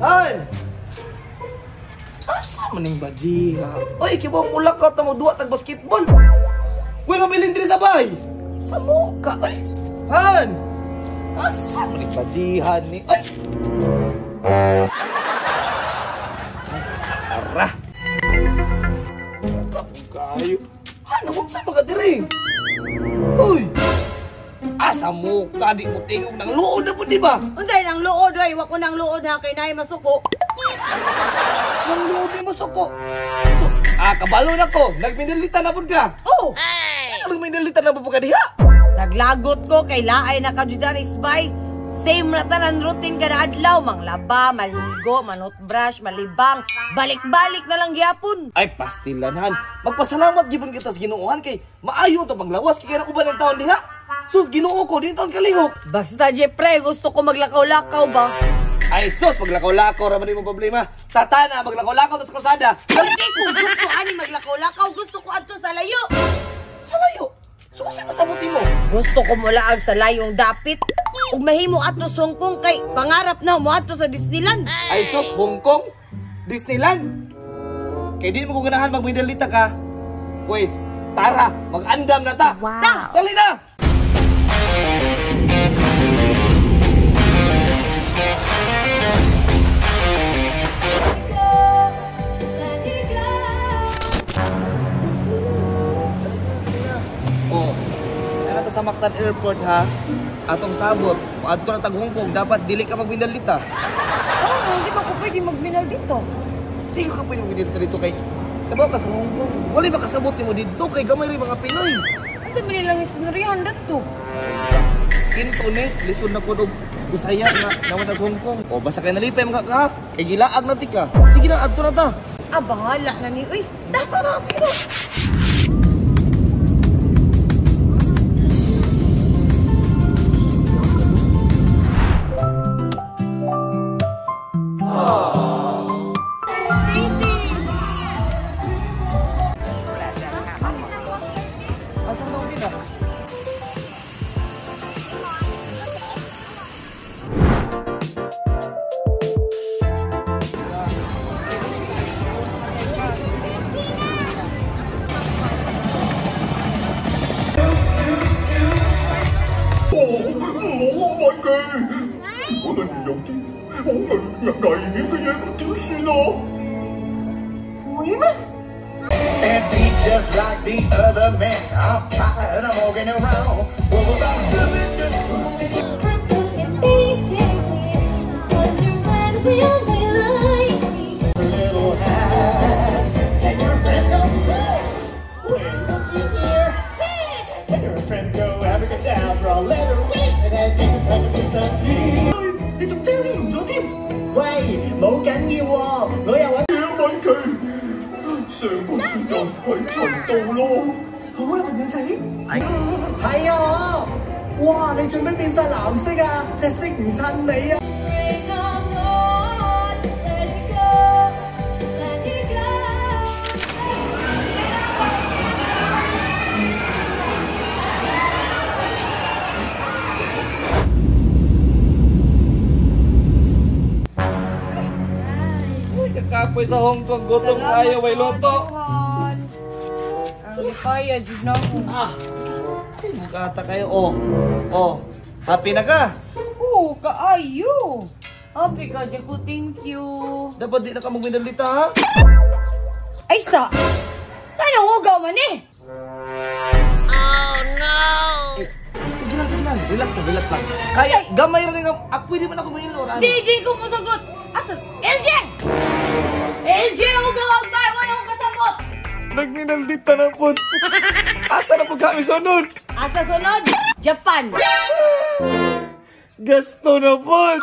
Han! Asa man ning bajiha? Oy, kibaw mulak ka ta mo duwa tag basketball. Uy, mabilin diri sa bay. Sa muka, oy. Han! Asa man ning bajihan ni? Oy! Ara! Sa muka po kayo. Han, huwag sa mga diri. Uy! Asa muka, di mo tingog ng luod na po, di ba? Unsay nang luod, oy? Wa ko nang luod ha, kay naay masuko. Nang luod ni masuko. So, kabalo na ko. Nagminalita na po ka. Oh! Ay! Nagminalita na po ka diha? Naglagot ko kay laay na kajudaris bay. Same na tanan routine kada adlaw, manglaba, maligo, manutbrush, malibang, balik-balik na lang gyapon. Ay pastilan han. Magpasalamat gyud kita sa Ginoo han kay maayo to panglawas kay kanang uban ng taon diha. Sus Ginoo ko din taon kalihok. Basta Jeffrey, gusto ko maglakaw-lakaw ba? Ay sus, maglakaw-lakaw ra man imong problema. Tatana maglakaw-lakaw ta sa kalsada. Hindi ko gusto ani maglakaw-lakaw, gusto ko adto sa layo. Sa layo? So usa pasabot nimo? Gusto ko mulaag sa layong dapit. Ug mahimo ato sa Hong Kong kay pangarap na mo ato sa Disneyland. Ay sus, Hong Kong? Disneyland? Kay di mo ko ganahan magmedalita ka. Pues, tara, mag-andam na ta. Wow. Ta, dali na. Oh, nara ta sa Mactan Airport ha. Atong sabot, adto na tag Hong Kong, dapat dili ka magminaldita. Oo, hindi pa ko pwede magminaldito. Di ka pwede magminaldita dito kay kabaw ka sa Hong Kong. Wala ba kasabot nimo didto kay gamay rin mga Pinoy. Asa man nilang isinurihan dito? Cantonese, lisod na pod og Bisaya nga naman sa Hong Kong. O basta kay nalipay mga ka, kay gilaag na tika. Sige na, adto na ta. Ah, bahala na ni. Uy, ta tara, sige na. And be just like the other man. I'm tired, I'm walking around. Little hats. Can your friends go? Wait, looky here. Can your friends go abracadabra? Let her wait and then take a second to the key. 你仲爭啲唔咗添？喂，冇緊要喎，我又揾米奇。上個暑假喺秦道咯。好啦，朋友仔。係啊，哇！你做咩變晒藍色啊？隻色唔襯你啊！ Kapoy sa Hong Kong, gutom tayo, may luto. Ang lipaya, jud na ako. Ah, mukata kayo, oh. Oh, happy na ka? Oo, kaayo. Happy ka, Jaco, thank you. Dapat di na ka magminalita, ha? Ay, sa! Tanong ugaw man eh! Oh, no! Eh, sige lang, sige lang. Relax lang, relax lang. Kaya, gamay rin nga. Ako, pwede man ako mahilo. Di, di ko masagot. Asa? LJ! LJ, ugaw ang bay! Wala akong kasabot! Nagminaldita na po. Asa na po kami sunod? Asa sunod? Japan. Gasto na po.